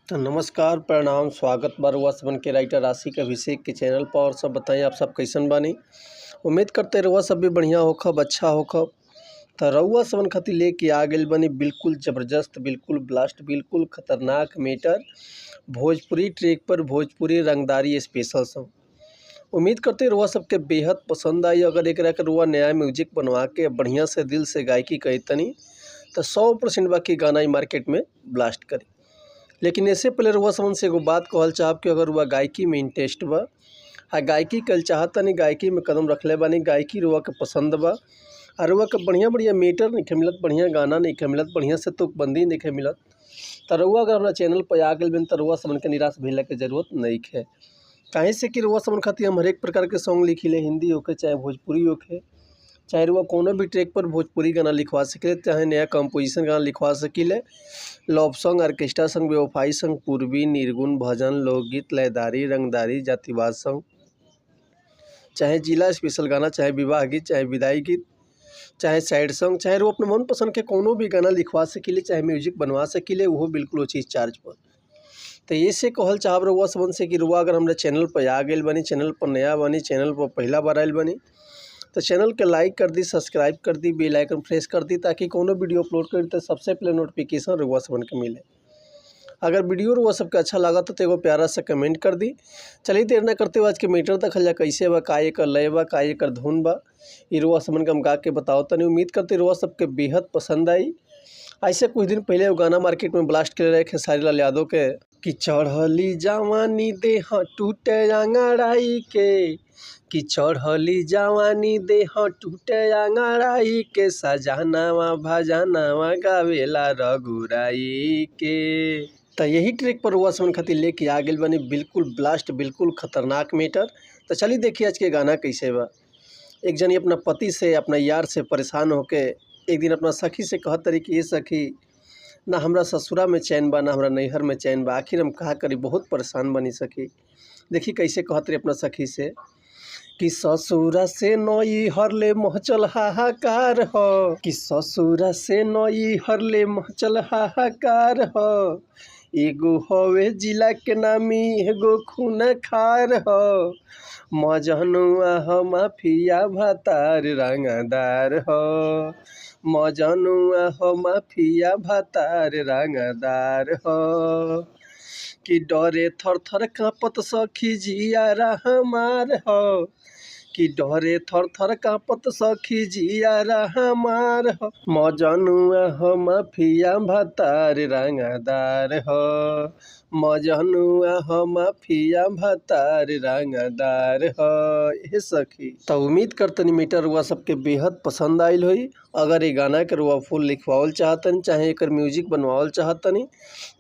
तो नमस्कार, प्रणाम, स्वागत बा रउआ सबन के राइटर आशिक अभिषेक के चैनल पर। और सब बताई, आप सब कैसन बानी? उम्मीद करते रउआ सब भी बढ़िया होखब, अच्छा होखब। तो रउआ सबन खातिर लेके आ गइल बानी बिल्कुल ज़बरदस्त, बिल्कुल ब्लास्ट, बिल्कुल खतरनाक मैटर भोजपुरी ट्रैक पर भोजपुरी रंगदारी स्पेशल सॉन्ग। उम्मीद करते रउआ सबके बेहद पसंद आई। अगर एकरा के रउआ नया म्यूजिक बनवा के बढ़िया से दिल से गायकी करी तनी तो 100% बाकी गाना ई मार्केट में ब्लास्ट करी। लेकिन इससे पहले रउआ सबन से एगो बात कहल चाहब कि अगर रउआ गायकी में इंटरेस्ट बा आ गायकी कल चाहतनी, गायकी में कदम रखले बानी, गायकी रउआ के पसंद बा आ रउआ के बढ़िया बढ़िया मैटर नइखे मिलत, बढ़िया गाना नइखे मिलत, बढ़िया से तुकबंदी नइखे मिलत, त रउआ अगर हमरा चैनल पर आ गइल बानी त रउआ सबन के निराश भइला के जरूरत नइखे। काहे से कि रउआ सबन खातिर हम हरेक प्रकार के सॉन्ग लिखिले, हिंदी होखे चाहे भोजपुरी होखे, चाहे रउआ कोनो भी ट्रैक पर भोजपुरी गाना लिखवा सकिले, चाहे नया कंपोजिशन गाना लिखवा सकिले, लव सॉन्ग, ऑर्केस्ट्रा सॉन्ग, बेवफाई सॉन्ग, पूर्वी, निर्गुण, भजन, लोकगीत, लयदारी, रंगदारी, जातिवाद सॉन्ग, चाहे जिला स्पेशल गाना, चाहे विवाह गीत, चाहे विदाई गीत, चाहे सैड सॉन्ग, चाहे रउआ अपने मनपसंद के कोनो भी गाना लिखवा सकिले, चाहे म्यूजिक बनवा सकिले, उहो बिल्कुल उचित चार्ज पर। तो ऐसे कहल चाहब रउआ सबन से कि रउआ अगर हमरा चैनल पर आ गइल बानी, चैनल पर नया बानी, चैनल पर पहला बार आइल बानी तो चैनल के लाइक कर दी, सब्सक्राइब कर दी, बेल आइकन प्रेस कर दी ताकि कोनो वीडियो अपलोड करी तो सबसे पहले नोटिफिकेशन रउआ सबन के मिले। अगर वीडियो रउआ सबके अच्छा लगा तो एगो प्यारा सा कमेंट कर दी। चलिए देर ना करते हुए आज के मैटर देखल जा, कैसे बा, का एकर लय बा, का एकर धुन बा, ई रउआ सबन के हम गा के बताओ तनी। उम्मीद करते रउआ सबके बेहद पसंद आई। ऐसे कुछ दिन पहले वो गाना मार्केट में ब्लास्ट करे रहे खेसारी लाल यादव के कि चढ़ली जवानी देह टूटे अंगड़ाई के, कि चढ़ली जवानी देह टूटे अंगड़ाई के, सजनावा भजनावा गावेला रघुराई के। तो यही ट्रैक पर रउआ सबन खातिर लेके आ गइल बानी बिल्कुल ब्लास्ट, बिल्कुल खतरनाक मैटर। तो चलिए देखिए आज के गाना कैसे बा। एक जनी अपना पति से, अपना यार से परेशान होके एक दिन अपना सखी से कहत तरी कि ये सखी, ना हमरा ससुरा में चैन बा, ना हमरा नैहर में चैन बा, आखिर हम का करी, बहुत परेशान बनी सखी। देखी कैसे कहत रही अपना सखी से कि ससुरा से नई हरले महचल हाहाकार हो, कि ससुरा से नई हरले महचल हाहाकार हो, एगो हवे जिला के नामी एगो खून खार हो, मजनुआ ह माफिया भातार रंगदार हो, मजनुआ ह माफिया भातार रंगदार हो, कि डरे थर थर कांपत सखी जियारा हमार हो, कि डरे थर थर कांपत सखी जियारा हमार हो, मजनुआ ह माफिया भातार रंगदार हो, मजनुआ ह माफिया भातार रंगदार हो। हे सखी, तो उम्मीद करतनी मीटर रउआ सबके बेहद पसंद आइल होई। अगर ये गाना के रउआ फुल लिखवावल चाहतनी, चाहे एकर म्यूजिक बनवावल चाहतनी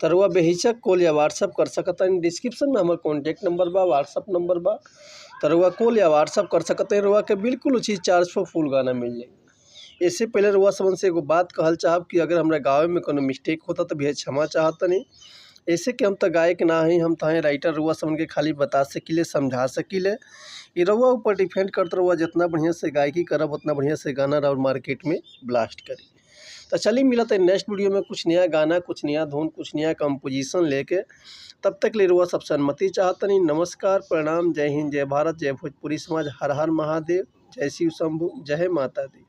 तो रउआ बेहिचक कॉल या व्हाट्सअप कर सकतनी। डिस्क्रिप्शन में हमार कॉन्टैक्ट नंबर बा, व्हाट्सअप नंबर बा, तो रउआ कॉल या व्हाट्सअप कर सकते। रउआ के बिल्कुल उचित चार्ज पर फुल गाना मिल जाई। इससे पहले रउआ सबन से एगो बात कहल चाहब कि अगर हमरा गावे में कोनो मिस्टेक होता तो भैया क्षमा चाहतनी। ऐसे कि हम तो गायक ना हई, हम तो हैं राइटर, रउआ सबन के खाली बता सकिले, समझा सकिले। ये रउआ ऊपर डिपेंड करत, रउआ जितना बढ़िया से गायकी करब उतना बढ़िया से गाना और मार्केट में ब्लास्ट करी। तो चलिए मिलते हैं नेक्स्ट वीडियो में कुछ नया गाना, कुछ नया धुन, कुछ नया कंपोजिशन लेके। तब तक ले रउआ सबसे अनुमति चाहतनी। नमस्कार, प्रणाम, जय हिंद, जय भारत, जय भोजपुरी समाज, हर हर महादेव, जय शिव शंभू, जय माता दी।